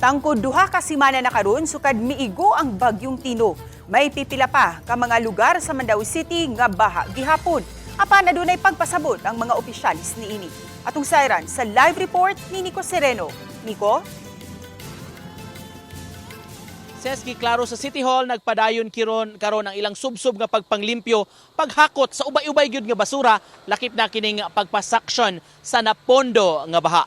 Tangkod 2 ka semana na karon sukad miigo ang bagyong Tino. May pipila pa ka mga lugar sa Mandaue City nga baha gihapon. Apan adunay pagpasabot ang mga opisyalis niini. Atong sayran sa live report ni Nico Sereno. Nico? Seski, klaro sa City Hall, nagpadayon kiron karon ang ilang subsob nga pagpanglimpyo, paghakot sa ubay-ubay gyud nga basura, lakip na kining pagpa-suction sa napondo nga baha.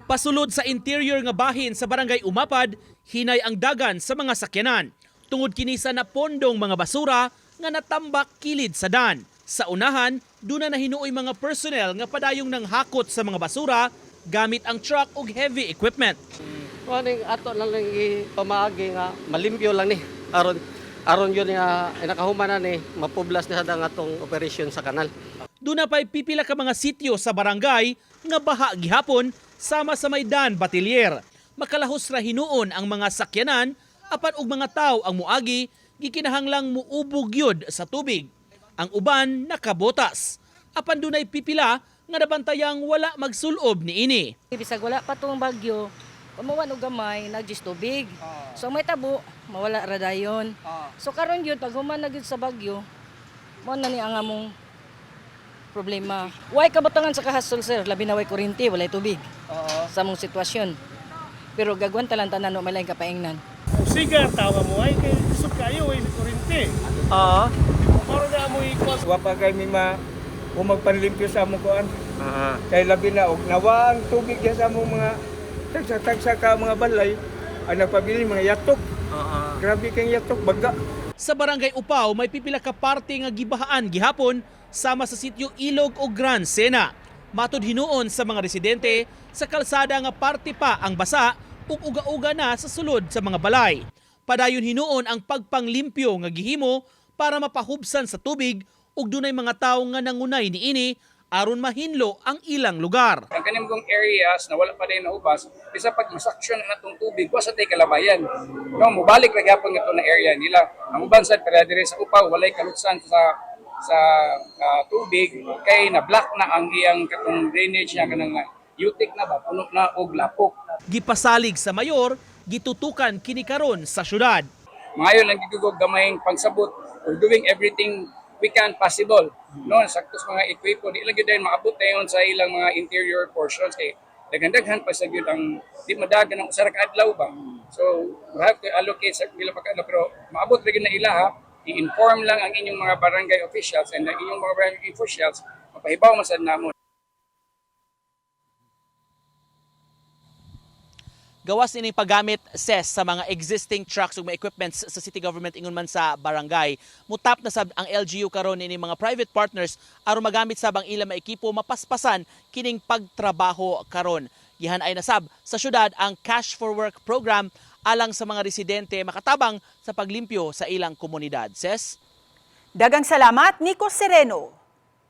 Pasulod sa interior nga bahin sa Barangay Umapad, hinay ang dagan sa mga sakyanan. Tungod kini sa napondong mga basura nga natambak kilid sa dan. Sa unahan, duna na hinuoy mga personnel nga padayong nanghakot sa mga basura gamit ang truck ug heavy equipment. Kuaning ato na lang ipamaagi nga malimpyo lang ni aron aron yun nga nakahuman na ni mapublas ni sa atong operation sa kanal. Duna pa'y pipila ka mga sityo sa barangay nga baha gihapon sama sa Maydan Batilier. Makalahos ra hinuon ang mga sakyanan apan og mga tawo ang muagi, gikinahanglang muubog gyud sa tubig. Ang uban nakabotas. Apan dunay pipila nga nabantayang wala magsulob niini. Bisag wala pa tong bagyo, pamawan og gamay, nagjis tubig. So may tabo, mawala ra dayon. So karon gyud pag human na gyud sa bagyo, mao na ni ang among problema. Way kabutangan sa kahasol, sir, labi na way kuryente, walay tubig. Sa among sitwasyon. Pero gagwan talang tanan, no may laing kapaingnan. Usiga tawa mo ay kay isog kayo ay kurente. Oo. Maro na mo ikos. Wa pa kay mi ma magpanlimpyo sa among kuan. Kay labi na og nawa ang tubig diyan sa among mga tagsa-tagsa ka mga balay ang nagpabili mga yatok. Grabe kay yatok baga. Sa Barangay Upaw, may pipila ka parte nga gibahaan gihapon sama sa sitio Ilog o Gran Sena. Matud hinuon sa mga residente, sa kalsada nga parte pa ang basa ug uga-uga na sa sulod sa mga balay. Padayon hinuon ang pagpanglimpyo nga gihimo para mapahubsan sa tubig ug dunay mga tawo nga nangunay niini aron mahinlo ang ilang lugar. Ang kaning kong areas na wala pa din naubas, bisa pag masaksyon na natong tubig, wa sa tay kalabayan. No, mubalik ra gyapon nga na area nila. Ang uban sad para diri sa Upaw, walay kalutsan sa sa tubig kay na block na ang iyang katong drainage niya, kanang yutik na ba, puno na og lapok. Gipasalig sa mayor, gitutukan kini karon sa syudad. Maayo lang gigugog gamayng pagsabot. We're doing everything we can possible. No, sakto sa mga equipo, di lang gyud dayon maabot dayon sa ilang mga interior portions kay daghan-daghan pa sa gyud ang di madagan ang usa ra ka adlaw ba. So, we have to allocate sa pila pa ka adlaw, pero maabot ra gyud na ila ha. I-inform lang ang inyong mga barangay officials and ang inyong mga barangay officials mapahibaw man sad namo. Gawas ini paggamit ses sa mga existing trucks ug mga equipments sa city government ingon man sa barangay. Mutap na sab ang LGU karon ini mga private partners aron magamit sab ang ilang mga ekipo mapaspasan kining pagtrabaho karon. Gihan-ay na sab sa syudad ang Cash for Work program alang sa mga residente makatabang sa paglimpyo sa ilang komunidad. Ses? Dagang salamat, Nico Sereno.